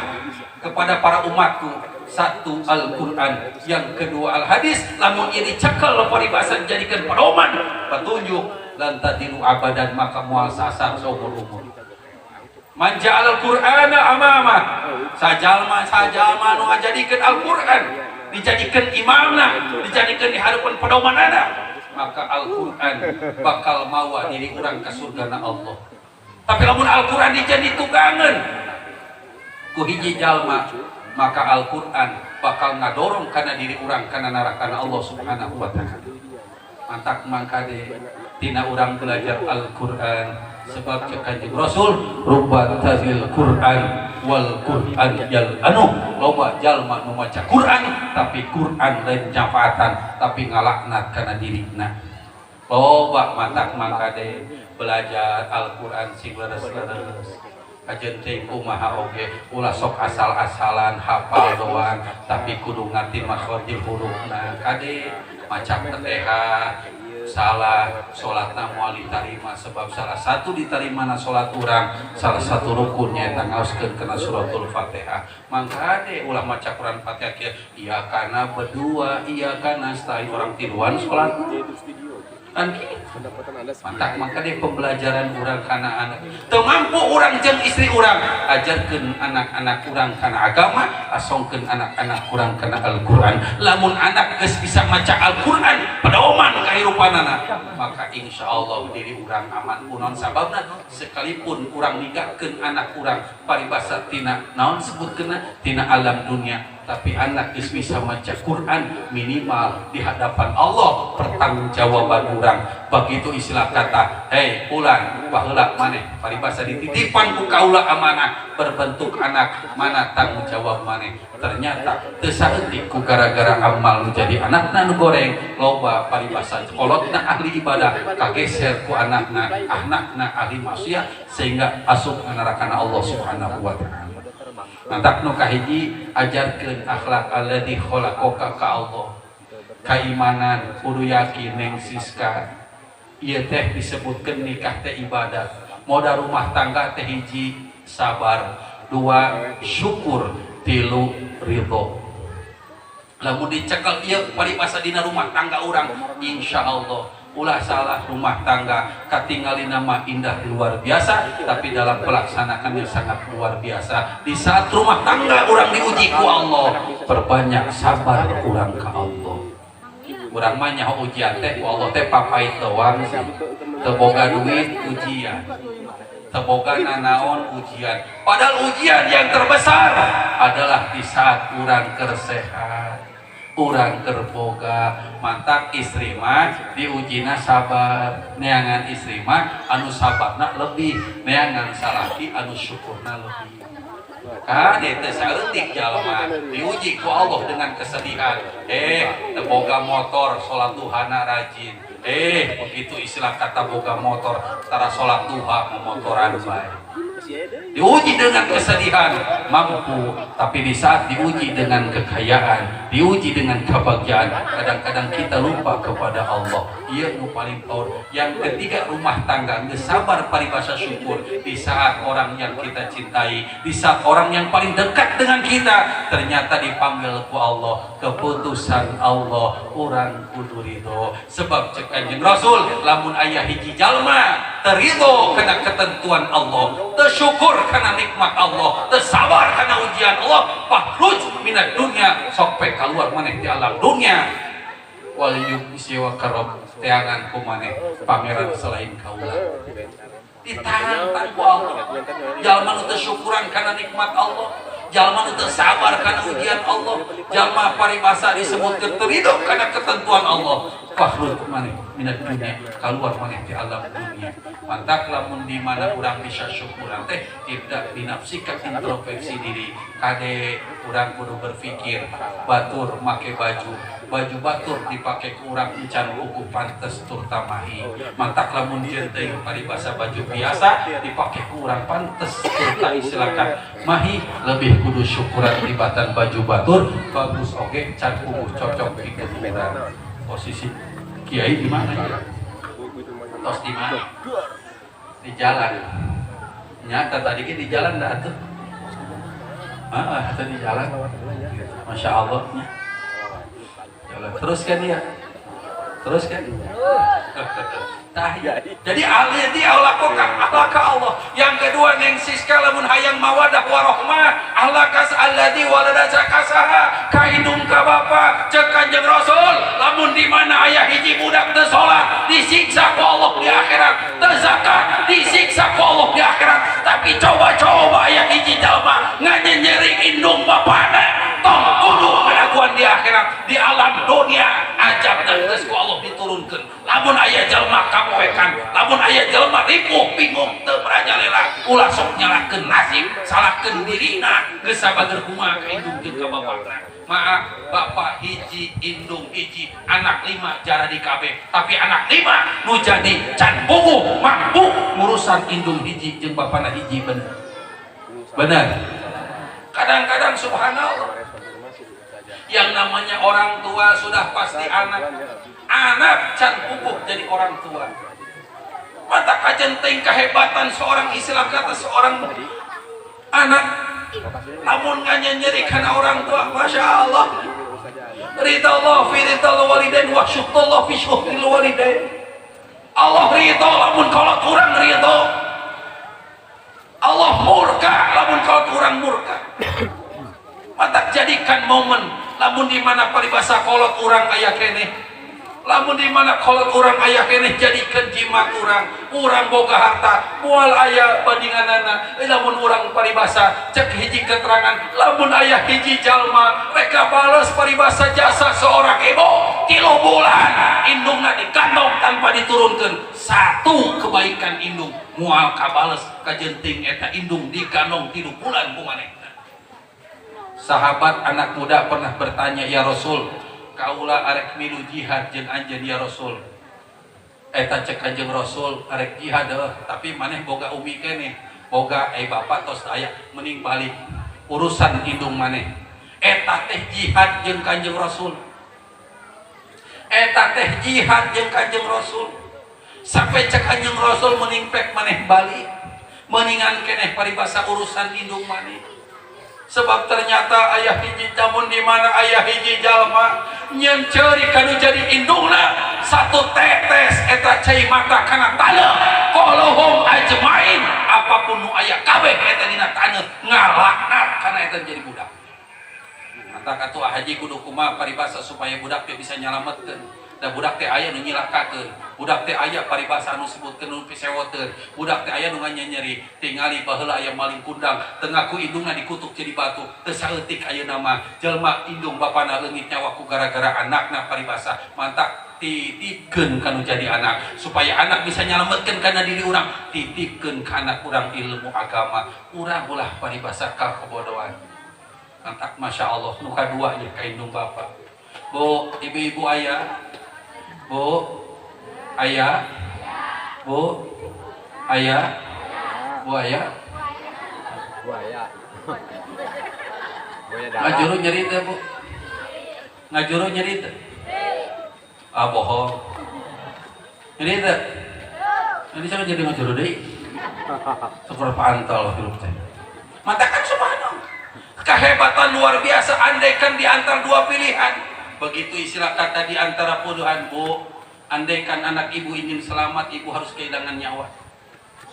kepada para umatku satu Al-Qur'an yang kedua Al-Hadis lamun ieu dicekel paribasan jadikan pedoman petunjuk lan tadilu abadan maka moal sasar saumur umur man ja'al al-Qur'ana amama sajalma sajalma nu ngajadikeun Al-Qur'an dijadikan imamna dijadikan di hadapan pedomanana maka Al-Qur'an bakal mawa diri urang ka surgana Allah tapi lamun Al-Qur'an dijadi tugangan ku hiji jalma maka Al-Qur'an bakal ngadorong kana diri urang kana narakana Allah Subhanahu wa taala mantak mangkade tina urang belajar Al-Qur'an Sebab cek Kanjeng Rasul rubba tazil Quran wal Quran yal anu, loba jalma nu maca Quran tapi Quran lain nyafaatan tapi ngalaknat kana dirina. Loba matak mangkade belajar Al-Quran sing leres-leres. Kajen teh kumaha oge ulah sok asal-asalan hafal doang tapi kudu ngarti makhorijul hurufna. Kade maca Fatihah salah, salatna moal ditarima sebab salah satu ditarimana salat urang salah satu rukunnya eta ngaoskeun kana suratul Fatihah. Mangkade ulah maca Quran Fatihah kieu, iya kana berdua, iya kana stain orang tiluan salat. Kan mantak maka deh pembelajaran urang kana anak teu mampu urang jeung istri urang, ajarkeun anak-anak urang kana agama, asongkeun anak-anak urang kana Al-Qur'an. Lamun anak geus bisa maca Al-Qur'an pedoman kahirupanana, maka insyaallah diri urang aman. Kunaon sababna? Sekalipun urang ninggalkeun anak urang paribasa tina naon sebutkeunna tina alam dunia, tapi anak geus bisa maca Quran minimal di hadapan Allah pertanggungjawaban urang. Begitu istilah kata, hei pulang baheula maneh paribasa dititipan ku kaula amanah berbentuk anak, mana tanggung jawab maneh? Ternyata teu saeutik ku gara-gara amal menjadi anakna nu goreng, loba paribasa kolotna ahli ibadah kageser ku anakna, anakna ahli maksiat sehingga asup ka nerakana Allah Subhanahu wa taala. Mantak nu kahiji ajarkeun akhlak alladzi khalaqaka ka Allah. Kaimanan kudu yakin neng Siska. Ieu teh disebutkeun nikah teh ibadat. Modal rumah tangga teh hiji sabar, dua syukur, tilu ridho. Lamun dicekel ieu paribasa dina rumah tangga urang, insyaallah ulah salah rumah tangga katingali nama indah luar biasa, tapi dalam pelaksanaannya sangat luar biasa. Di saat rumah tangga urang diuji ku Allah, perbanyak sabar urang ke Allah. Urang mah nyaho ujian teh ku Allah teh papait doang sih. Teu boga duit ujian, teu boga nanaon ujian. Padahal ujian yang terbesar adalah di saat urang keur sehat, urang keur boga. Mantak istri mah diujina sabar, neangan istri mah anu sabarna lebih, neangan salaki anu syukurna lebih. Kan teu saeutik jalma diuji ku Allah dengan kesedihan, teu boga motor salat duhana rajin, begitu istilah kata boga motor tara salat duha memotoran bae. Diuji dengan kesedihan mampu, tapi di saat diuji dengan kekayaan, diuji dengan kebahagiaan, kadang-kadang kita lupa kepada Allah. Iya nu paling power. Yang ketiga rumah tangga geus sabar paribasa syukur di saat orang yang kita cintai, di saat orang yang paling dekat dengan kita ternyata dipanggil ku Allah, keputusan Allah urang kudu ridho. Sebab cek Kanjeng Rasul lamun aya hiji jalma teu ridho kana ketentuan Allah, teu syukur karena nikmat Allah, teu sabar karena ujian Allah, fakhruj minad dunya, sok pe keluar maneh di alam dunia, wal yuk siwa karob teangan ku maneh pangeran selain kaula. Ditantang ku Allah jalma nu teu syukuran karena nikmat Allah, jalma nu teu sabar karena ujian Allah, jalma paribasa disebutkeun teu ridho karena ketentuan Allah, fakhruj maneh minad dunya, keluar maneh di alam dunia. Mantak lamun di mana urang bisa syukuran teh tidak binafsika, introspeksi diri. Kade urang kudu berpikir batur make baju, baju batur dipake ku urang encan uku pantes tur tamahi. Mantak lamun teuing paribasa baju biasa dipake ku urang pantes tur silakan mahi, lebih kudu syukuran tibatan baju batur bagus oge can uku cocok pikeun urang. Posisi kiai di mana ya? Tos di mana? Di jalan. Nyata tadi di jalan dah tuh. Ah, di jalan. Masya Allah. Jalan. Terus kan ya? Terus kan? Tah, ya. Jadi alladzi khalaqaka akhlaka Allah. Yang kedua neng Siska lamun hayang mawadah warohmah, ahlakas alladzi waladaka saha ka indung ka bapa. Cek Kanjeng Rasul lamun di mana aya hiji budak teu salat disiksa ku Allah di akhirat, teu zakat disiksa ku Allah di akhirat. Tapi coba-coba aya hiji jalma nganyenyeri indung bapana, tong kudu kelakuan di akhirat, di alam dunia azab dan geus ku Allah diturunkeun. Lamun aya aya jelema kapoekan, lamun aya jelema ripuh bingung teu merajalela, ulah sok nyalahkeun nasib, salahkeun dirina. Geus sabager kumaha ka indung jeung ka bapakna. Maaf, bapak hiji, indung hiji, anak lima jaradi kabeh, tapi anak lima nu jadi can puguh mampu ngurusan indung hiji jeung bapana hiji. Bener, bener. Kadang-kadang, subhanallah, yang namanya orang tua sudah pasti anak, anak can puguh jadi orang tua. Mata kajen teh kehebatan seorang, istilah kata seorang anak lamun nyeri karena orang tua, masya Allah, ridha Allah fi ridha walidain wa syukrullah fi syukril walidain. Allah ridho lamun kolot urang ridho, Allah murka lamun kolot urang murka. Mata jadikan momen lamun di mana paribasa kolot urang aya keneh, lamun di mana kolot urang aya keneh, jadikan jimat urang. Urang boga harta moal aya bandinganana. Lamun urang paribasa cek hiji keterangan, lamun aya hiji jalma reka bales paribasa jasa seorang ibu 3 bulan indungna digandong tanpa diturunkan, satu kebaikan indung moal kabales kajenting eta indung digandong 3 bulan ku manehna. Sahabat anak muda pernah bertanya, "Ya Rasul, kaula arek milu jihad jeung anjeun, ya Rasul." Eta cek Kanjeng Rasul, "Arek jihad heuh, tapi maneh boga umi keneh, boga bapak tos aya, mending balik urusan indung maneh." Eta teh jihad jeung Kanjeng Rasul, eta teh jihad jeung Kanjeng Rasul, sampai cek Kanjeng Rasul, mending pek maneh balik, mendingan keneh paribasa urusan indung maneh. Sebab ternyata ayah hiji, namun di mana ayah hiji jalma nyen ceurik kanu jadi indungna, satu tetes eta cai mata kana taneuh, kulluhum ajmain, apapun nu aya kabeh eta dina taneuh ngalaknat kana eta jadi budak. Mata katu haji kudu kumaha paribasa supaya budak teh bisa nyalametkeun? Da budak teh aya nu nyilakakeun, budak teh aya paribasa anu sebutkeun nu pisewoteun, budak teh aya nu nganyeri. Tingali baheula aya maling kundang teu ngaku indungna, dikutuk jadi batu teu saeutik. Ayeuna mah jelema indung bapana leungit nyawa ku gara-gara anakna paribasa. Mantak titipkeun kanu jadi anak supaya anak bisa nyalametkeun kana diri urang. Titipkeun ka anak urang ilmu agama urang, ulah paribasa ka kebodohan. Mantak masya Allah, nu kadua nya ka indung bapak. Bu, ibu-ibu ayah, Bu, ayah, Bu, ayah, Bu, ayah. Buaya. Buaya darat. Ngajuru nyeri teh, Bu? Ngajuru nyeri teh? Ah, bohong. Nyeri teh? Nanti saya jadi ngajuru deui. Syukur pantol hirup teh. Matakan subhanallah. Kehebatan luar biasa andaikan di antara dua pilihan. Begitu istilah kata di antara puluhan, Bu. Andaikan anak ibu ingin selamat, ibu harus kehilangan nyawa.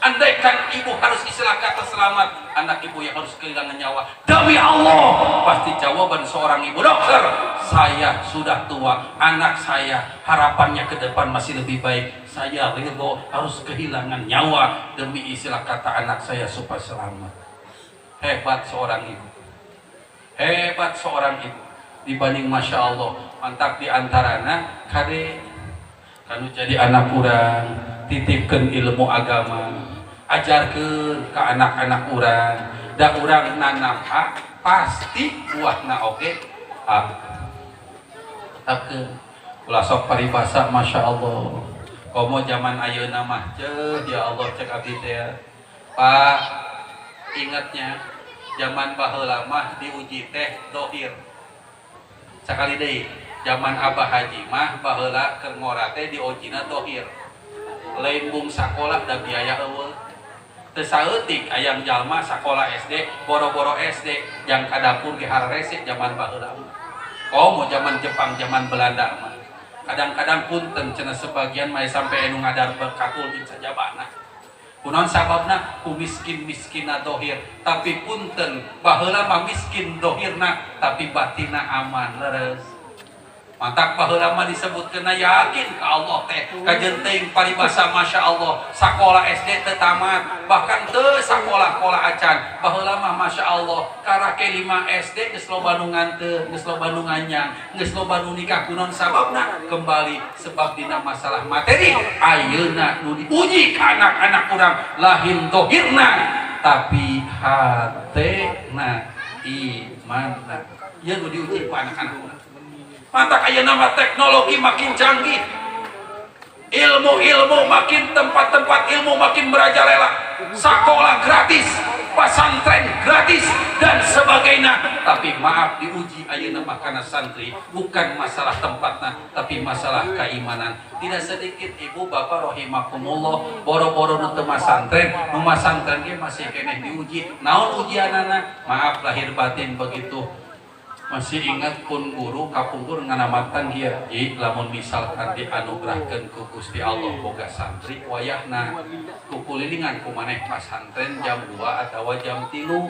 Andaikan ibu harus istilah kata selamat, anak ibu yang harus kehilangan nyawa. Demi Allah, pasti jawaban seorang ibu dokter, saya sudah tua, anak saya harapannya ke depan masih lebih baik. Saya ridho harus kehilangan nyawa demi istilah kata anak saya supaya selamat. Hebat seorang ibu. Hebat seorang ibu. Dibanding masya Allah, mantap di antarana kade kanu jadi anak urang, titipkan ilmu agama, ajarkan ke anak-anak urang. Da urang nanam A pasti buahna oge A. Tetapkeun, ulah sok paribasa masya Allah, komo zaman ayeuna mah, ceuh ya Allah, cek abdi teh ya. Pak, ingatnya zaman baheula mah diuji teh dohir. Sakali deui, zaman Abah Haji mah baheula keur ngora teh diujina dohir, lain bung sakola, da biaya eueuh. Teu saeutik ayang jalma sakola SD, boro-boro SD, yang ka dapur ge hararese zaman baheula mah. Komo zaman Jepang, zaman Belanda mah kadang-kadang punten cenah, sebagian mah sampai anu ngadar katul jeung sajabana. Kunaon sababna? Ku miskin-miskinna dohir. Tapi punten, baheula mah miskin dohirna tapi batinna aman, leres. Mantak baheula mah disebutkeun yakin ka Allah teh kajeun teuing paribasa Masya Allah sakola SD teu tamat, bahkan teu sakola-kola acan. Baheula mah Masya Allah karake 5 SD geus loba nu nganteu, geus loba nu nganyang, geus loba nu nikah. Kunaon sababna? Kembali sebab dina masalah materi. Ayeuna nu diuji ka anak-anak urang lain dohirna, tapi hatena, imanna. Ieu nu diuji ku anak-anak urang. Mantak ayeuna mah teknologi makin canggih, ilmu-ilmu makin, tempat-tempat ilmu makin merajalela, sekolah gratis, pesantren gratis, dan sebagainya. Tapi maaf, diuji ayeuna mah kana santri bukan masalah tempatna, tapi masalah keimanan. Tidak sedikit, ibu bapak rahimakumullah, boro-boro nu teu masantren, nu masantren ge masih keneh diuji. Naon ujianana? Maaf lahir batin, begitu masih ingat pun guru kapungkur nganamatan kieu, "Ji, lamun misalkan dianugerahkeun ku Gusti Allah boga santri, wayahna kukulilingan ku maneh pasantren jam 2 atau jam 3."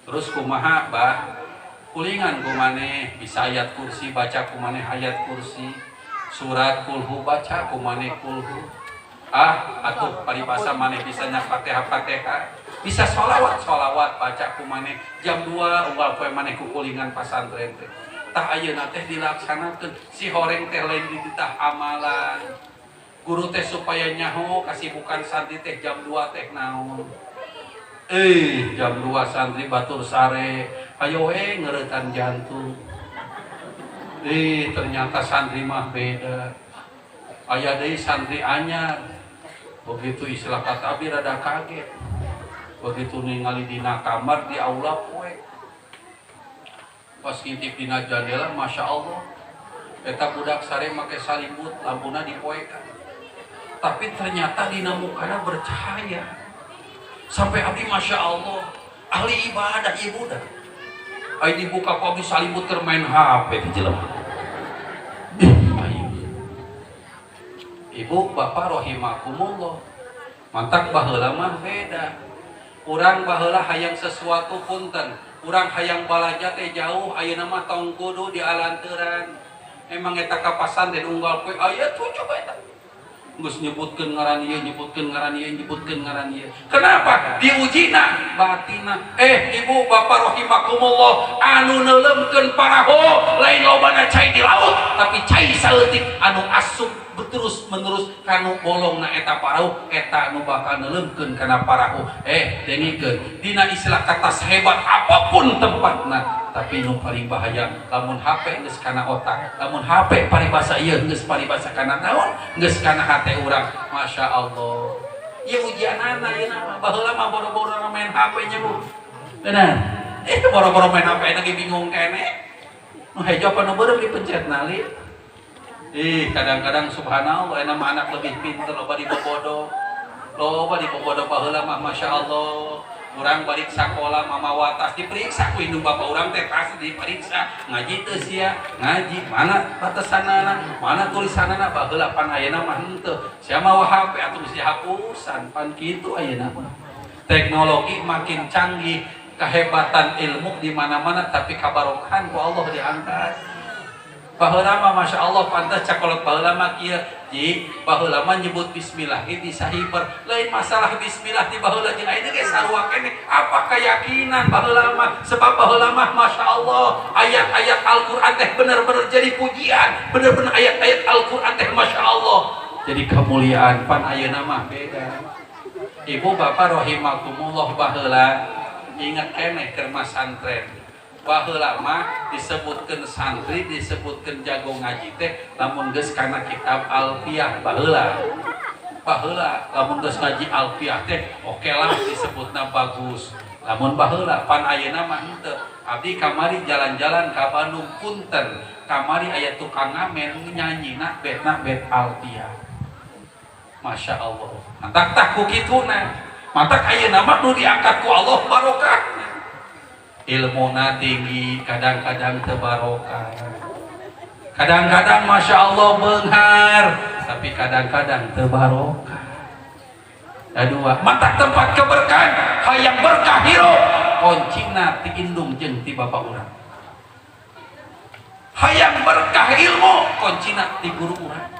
"Terus kumaha, Bah?" "Kulingan ku maneh, bisa ayat kursi baca ku maneh ayat kursi, surat kulhu baca ku maneh kulhu, ah atuh paribasa maneh bisa nya Fatihah Fatihah, bisa sholawat sholawat baca ku maneh jam 2 unggal poe maneh kukulingan pasantren teh." Tah, ayeuna teh dilaksanakeun si horeng teh lain dititah amalan guru teh supaya nyaho kasibukan santri teh jam 2 teh naon. Jam 2 santri batur sare, ayo we ngereutan jantung. Ternyata santri mah beda. Aya deui santri anyar, begitu istilah kata abi rada kaget begitu ningali dina kamar, di aula poek. Pas ngintip dina jandela, Masya Allah, eta budak sare make salimut, lampuna dipoekan, tapi ternyata dina mukana bercahaya sampai abdi Masya Allah, ahli ibadah ieu budak. Ai dibuka ku abdi salimut, keur main HP di jelema. Ih, ayo. Ibu bapak rahimakumullah, mantak baheula mah beda. Urang baheula hayang sesuatu, punten, urang hayang balanja teh jauh. Ayeuna mah tong kudu dialanteuran. Emang eta ka pasantren unggal poe aya tujuh eta geus nyebutkeun ngaran ieu, nyebutkeun ngaran ieu, nyebutkeun ngaran ieu. Kenapa? Diujina batina. Ibu bapak rahimakumullah, anu neuleumkeun paraho lain lobana cai di laut, tapi cai saeutik anu asup terus menerus kanu bolongna eta parahu, eta anu bakal neuleumkeun kana parahu. Dengikeun, dina istilah kata sehebat apapun tempatna, tapi nu paling bahaya lamun HP geus kana otak, lamun HP paribasa ieu geus paribasa kana naon, geus kana hate urang. Masya Allah, ieu ujianana ieu mah. Baheula mah boro-boro main HP nya, Bu. Benar, boro-boro main HP lagi bingung keneh nu hejo apa nu beureum dipencet nali. Ih, kadang-kadang subhanallah, enak mah anak lebih pinter, loba dibobodo. Loba dibobodo. Baheula mah Masya Allah, urang balik sekolah mamawa tas, diperiksa ku indung bapak urang teh, tas diperiksa, ngaji teu sia, ngaji mana batasanana, mana tulisanana baheula. Pan ayeuna mah henteu, sia mawa HP atuh geus dihapusan. Pan kitu ayeuna mah. Teknologi makin canggih, kehebatan ilmu di mana-mana, tapi kabarokahan ku Allah diangkat. Baheula mah Masya Allah, pantas cakolot baheula mah kieu, Ji, baheula mah nyebut bismillah ge bisa hiber. Lain masalah bismillah di baheula jeung ayeuna ge sarua keneh. Apa keyakinan baheula mah? Sebab baheula mah Masya Allah, ayat-ayat Al-Qur'an teh bener-bener jadi pujian, bener-bener ayat-ayat Al-Qur'an teh Masya Allah jadi kemuliaan. Pan ayeuna mah beda. Ibu bapak rahimakumullah, baheula ingat keneh keur masantren, baheula mah disebutkeun santri, disebutkeun jago ngaji teh lamun geus kana kitab Alfiah. Baheula, baheula lamun geus ngaji Alfiah teh oke lah, disebutna bagus lamun baheula. Pan ayeuna mah henteu. Abdi kamari jalan-jalan ka Bandung, punten, kamari aya tukang ngamen nyanyina betna bet Alfiah. Masya Allah, mantak tah ku kituna. Mantak ayeuna mah nu diangkat ku Allah barokah, ilmuna tinggi kadang-kadang teu barokah, kadang-kadang Masya Allah beunghar, tapi kadang-kadang teu barokah. Dua mata tempat keberkahan, hayang berkah hirup, kuncina ti indung jeung ti bapak urang. Hayang berkah ilmu kuncina ti guru urang.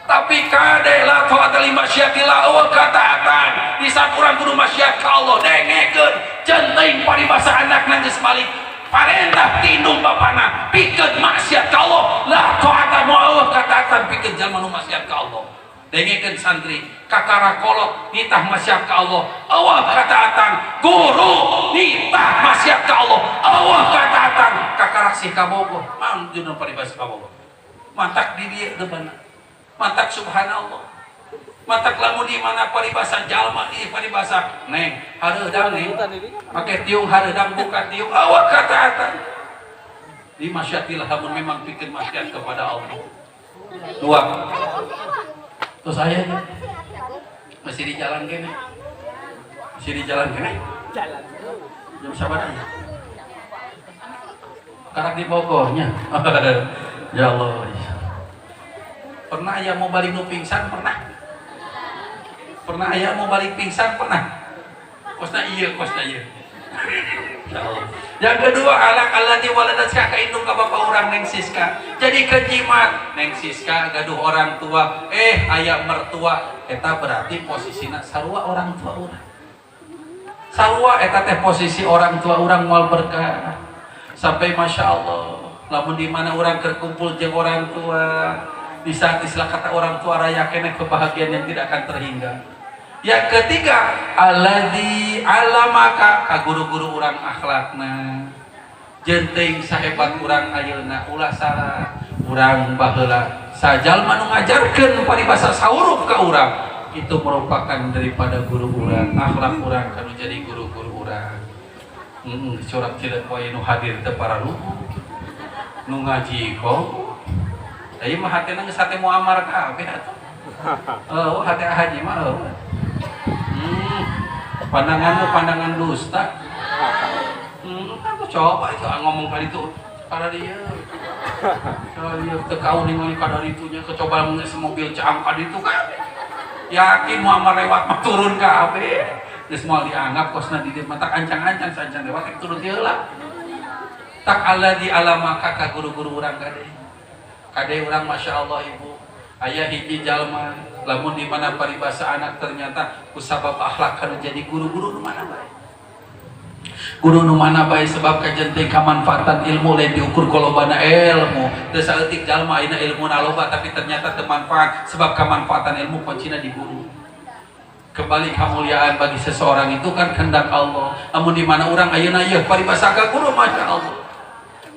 Tapi kade la ta'ata li masyiatillah wa kataatan di saat urang kudu maksiat ka Allah dengekeun centing paribasa anakna geus balik parentah ti indung bapana pikeun maksiat ka Allah la ta'ata moal kataatan pikeun jalma nu maksiat ka Allah. Dengekeun santri kakara kolot nitah maksiat ka Allah eueuh kataatan, guru nitah maksiat ka Allah eueuh kataatan, kakarak sih kabogoh mang dina paribasa kabogoh matak di dieu depanna matak subhanallah matak lamun di mana paribasa jalma ieu paribasa neng hareudang neng make tiung hareudang buka tiung eueuh kataatan di masyiatillah lamun memang pikeun maksiat kepada Allah. Dua. Terus saya masih di jalan kene, masih di jalan kene, jam sabar aja karak di Bogornya. Ya Allah, pernah ayah mau balik nu pingsan? Pernah. Pernah ayah mau balik pingsan? Pernah. Kosna iya, kosna iya. Ya Allah. Yang kedua, alak alladzi waladatka ka indung ka bapa urang Neng Siska. Jadi kejimat Neng Siska gaduh orang tua, aya mertua, eta berarti posisina sarua orang tua urang. Sarua eta teh posisi orang tua urang moal berkah. Sampai masya Allah, lamun di mana urang terkumpul jeung orang tua, di saat istilah kata orang tua raya keneh kebahagiaan yang tidak akan terhingga. Yang ketiga, alladzi 'allamaka ka guru-guru urang akhlakna. Jenteng sahebat urang ayeuna ulah salah, urang baheula sajalma nu ngajarkeun paribasa sahurup ka urang itu merupakan daripada guru urang, akhlak urang kanu jadi guru-guru urang. Corak cileuk wae nu hadir teu pararuguh. Nu ngaji kok. Ieu mah hatena geus hate muamar kabeh atuh. Oh, hate haji mah eueuh. Pandanganmu pandangan dusta. Aku coba itu ngomong kali itu karena dia. Kalau dia teu kauning kadar itunya kecoba mobil caang kali itu kan. Yakin muamar lewat mah turun kabeh. Geus moal dianggap kosna di dieu matak ancang-ancang sancang lewat rek turun ti heula. Tak alladzi 'allamaka ka guru-guru urang kade. Kade urang masya Allah ibu. Aya hiji jalma lamun di mana paribasa anak ternyata kusabab akhlak kanu jadi guru-guru nu mana bae. Guru nu mana bae sebab kajenteng kamanfaatan ilmu lain diukur kolobana ilmu. Teu saeutik jalma ayeuna ilmuna loba tapi ternyata teu manfaat sebab kamanfaatan ilmu kuncina di guru. Kembali kemuliaan bagi seseorang itu kan kehendak Allah. Namun di mana urang ayeuna ieu paribasa ka guru masya Allah.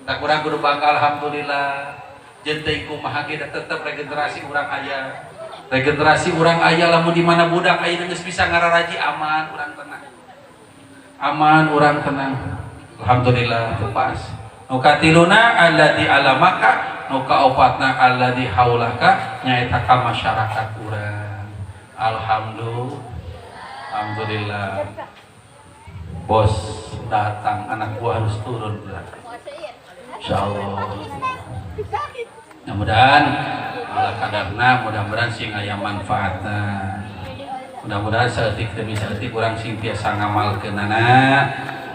Tak urang guru bangga alhamdulillah. Jenteng kumaha ge da tetep regenerasi urang aya. Regenerasi urang aya lamun di mana budak ayeuna geus bisa ngararaji aman urang tenang. Aman urang tenang. Alhamdulillah tepas. Nu katiluna alladzi 'allamaka, nu kaopatna alladzi haulaka nyaeta ka masyarakat urang. Alhamdulillah. Alhamdulillah. Bos datang, anak gua harus turun berarti. Insyaallah. Mudah-mudahan ala kadarna, mudah-mudahan sing aya manfaatna. Mudah-mudahan saeutik demi saeutik urang sing tiasa ngamalkeunana.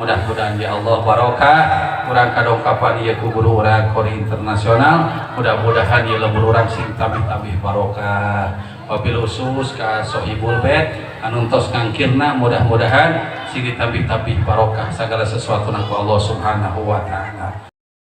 Mudah-mudahan ya Allah barokah urang kadongkapan ieu ku guru urang Qori internasional. Mudah-mudahan ieu lembur urang sing tambih-tambih barokah. Wabil khusus ka Sohibul Bait anu tos ngangkirna mudah-mudahan sing ditambih-tambih barokah segala sesuatu ku Allah Subhanahu wa taala.